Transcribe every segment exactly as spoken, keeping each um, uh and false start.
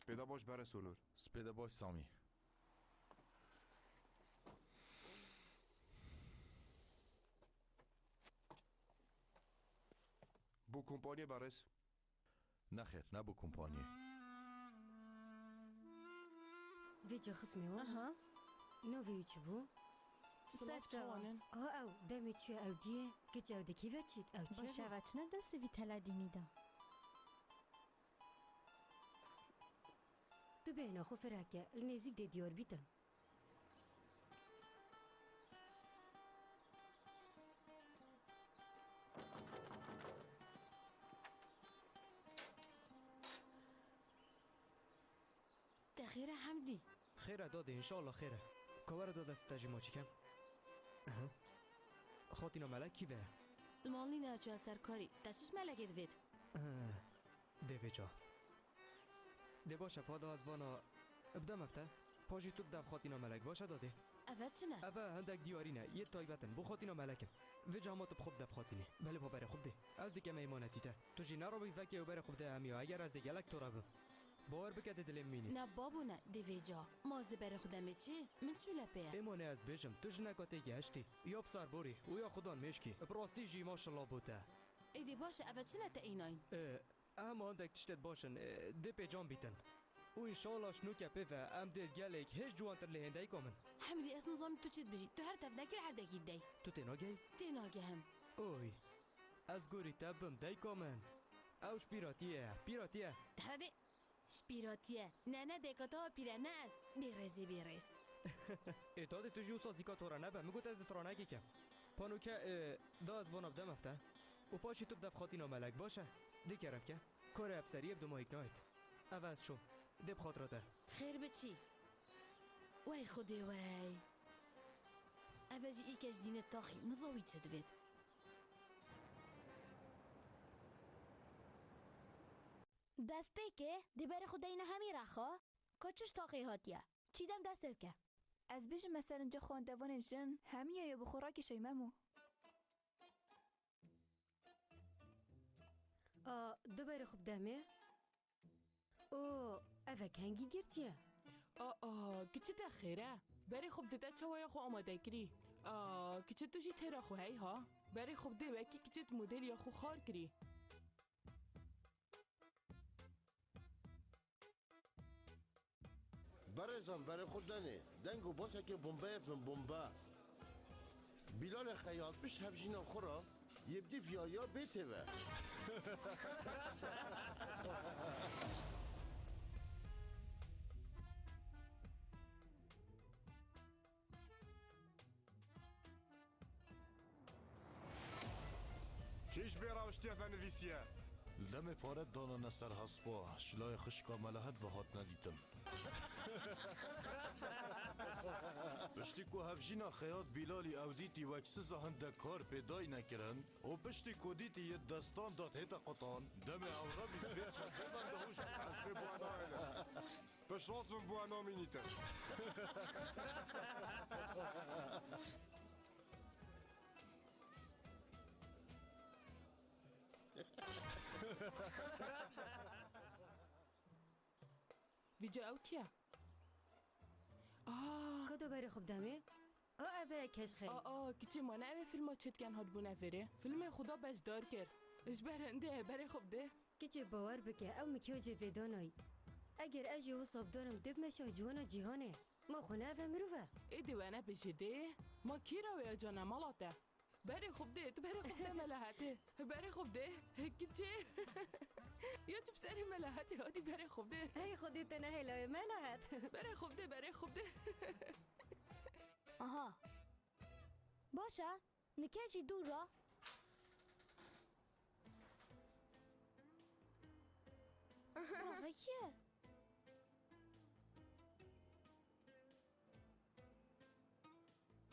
Spêda baş berêz Onur. Spêda baş Samî. Bo kompaniyê berêz. Nexêr, ne bo kompaniyê. Vêca xismê wan. Aha. Navê wî çi bû? Silav, çawa? Çawan in? Ha ew, demê çi ye ew dî ye? Kiç ew di kî ve çît? Ew çi ye? Baş, eve çi ne destê vî teledînî de? Tu bêhna xwe fireh ke, li nêzîk dê diyar bîtin. Te xêr e Hemdî? Xêr e dadê, înşallah xêr e. Ka were da dest te jî maçî kem. Aha. Xatîna Melek kî ve? Li mal nîne, çûye ser karî. Te çi ji Melekê divêt? Aha. Dê vêca. Dê baş e, pa da ez vana bidem ev te. Pa jî tu bide ev xatîna Melek, baş e dadê? Eve çi ne? Eve hindek diyarî ne, yê taybet in, bo xatîna Melek in. Vêca hema tu bi xwe bide ev xatînê. Belê pa berê xwe bidê. Ez dikeme îmanetî te. Tu jî nerobî vekê û berê xwe bide hemiya, eger ez dê gelek tora bim. Bawer bike dê dilê min mînî. Ne babo ne, dê vêca. Ma ez dê berê xwe demê çi? Min şûle pê ye. Ê ma ne ez bêjim, tu jineka tê gehiştî. Ya bi serborî û ya xudan mêşkî. Bi rastî jî maşallah bo te. Êdî baş e, eve çi ne te înayîn? E, Em hindek tiştêt baş in, e, dê pêcan bîtin. Û înşallah ji nûke pê ve em dê gelek hêj ciwantir lê hên dayika min. Hemdî, ez nizanim tu çi dibêjî. Tu her tevnekê li her dekî didey. Tu tênagehî? Tênagehim. Oy. Ez gorî te bim, dayika min. Ew ji pîratiyê ye, pîratiyê. Dehredê. Ji pîratiye. Ne, ne, deka te pîre, ne ez. Bêrêzê bêrêz. Ê dadê tu jî wisa zîka tora nebe. Min got ez ê tira nekê kem. Panoke, e, da ez vana bidem ev te. Û paşî tu bide ev xatîna Melek, baş e? Dê kerem ke. Karê ev seriyê bi dimahîk nayêt. Ev ez şom. Dê bi xatira te. Xêr bi çî? Wey Xwedê wey. Ev e jî î ke ji dînê taxî. Niza wî çi divêt. Destpêkê dê berê xwe deyne hemî rexa, ka çi ji taqê hatiye. Çîdem dest pê bike. Ez bêjim me serince xwendevanên jin hemiya ye bi xwe rakêşey Memo. A, du berê xwe bidemê. O, ev e kengî girtiye. A, a, kiçi te xêr e. Berê xwe bide te çawaya xwe amade kirî. A, kiçi tu jî têra xwe hey ha. Berê xwe bidê wekî kiçi tu modeliya xwe xar kirî. Berêzan, berê xwe denê. Deng û basekê bombe ye, min bombe. Bîlalê xeyal pişt hevjîna xwe re yê bidî viya ya bê tê ve. Kî ji bê rewiştiye venivîsiye? Li demê pare danane ser hespa, şilayê xişka Melahet ve hatine dîtin. Piştî ku hevjîna Xeyat Bîlalî ew dîtî wek siza hindek kar pê dayne kirin û piştî ku dîtî yê destan dat hête qutan, demê ew re bî vê çendê bende hûş. Ez pê bi we nahêlim. Piştrast min bi we namînîtin. Vîca ew kî ye? Aa! Ka da berê xwe bidemê? A, ev e keşxê. Aa, kiçê ma ne ev ê filma çêtken hatibûne vêrê. Filmê xwe da beşdar kir. Ji ber hindê berê xwe bidê. Kiçê bawer bike, ew mikyajê vê danayî. Eger ez jê wisa bidanim, dê bime şahciwana cîhanê. Ma xwe ne ev e mirov e? Êdî we nebêjê dê. Ma kî re wê e cane mala te? Berê xwe bidê, tu berê xwe bidê Melahetê. Berê xwe bidê. Kiçê. Ya tu bi serê Melahetê hatî berê xwe bidê. Hey Xwedê te nehêlayê Melahet. Berê xwe bidê, berê xwe bidê. Aha. Baş e. Nike jî dûr e. Bavekî ye.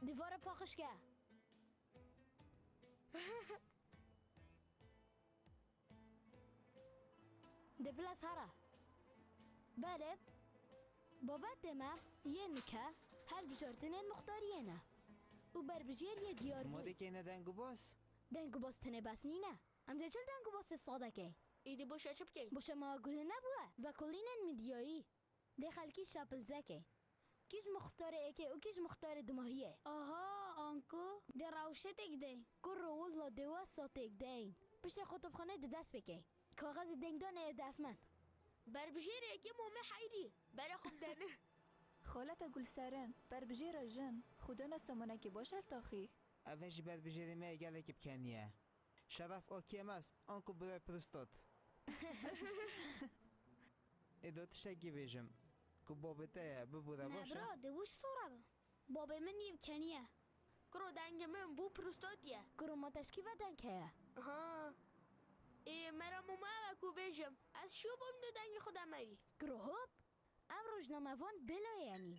Dîvara paqij ke. Dê bila ez here. Belê, babetê me yên nike hilbijartinên muxtariyê ne û berbijêr yê diyar bûyî. Ma dê keyne dengûbas? Dengûbas tenê bes nîne. Em dê çil dengûbasê sade keyn. Îdî boşa çi bikey? Boşa ma gule nebûye. Vekolînên midyayî. Dê xelkî şapilzekê. Kî ji muxtarê êkê û kî ji muxtarê dumahiyê. Aha, anku, dê rewşe têk deyn. Kuro willa dê wesa têk deyn. Piştê qutubxanê di dest pêkey. Kaxezê dengdanê ev defmen. Berbijêrê êkê Momê Heyrî. Bere xwe bidene. Xaleke Gulserin, berbijêra jin, xwedana samanekî baş eltaxî. Ev jî berbijêrê me yê gelekî bikeniye. Şeref a K M S, anku bire prostat. Ê do tiştekî bêjim, ku babê te ye, bibûre baş e? Nebra, de wişt sora be. Babê min yê bikeniye. Kuro dengê min bû prostat ye. Kuro ma teşkî ve deng heye. Ha. Ê, mera mûma ev e ku bêjim. Ez şû bûm de dengê xwe deme wî. Kuro hop. Em rojnamevan bêlo yenîn.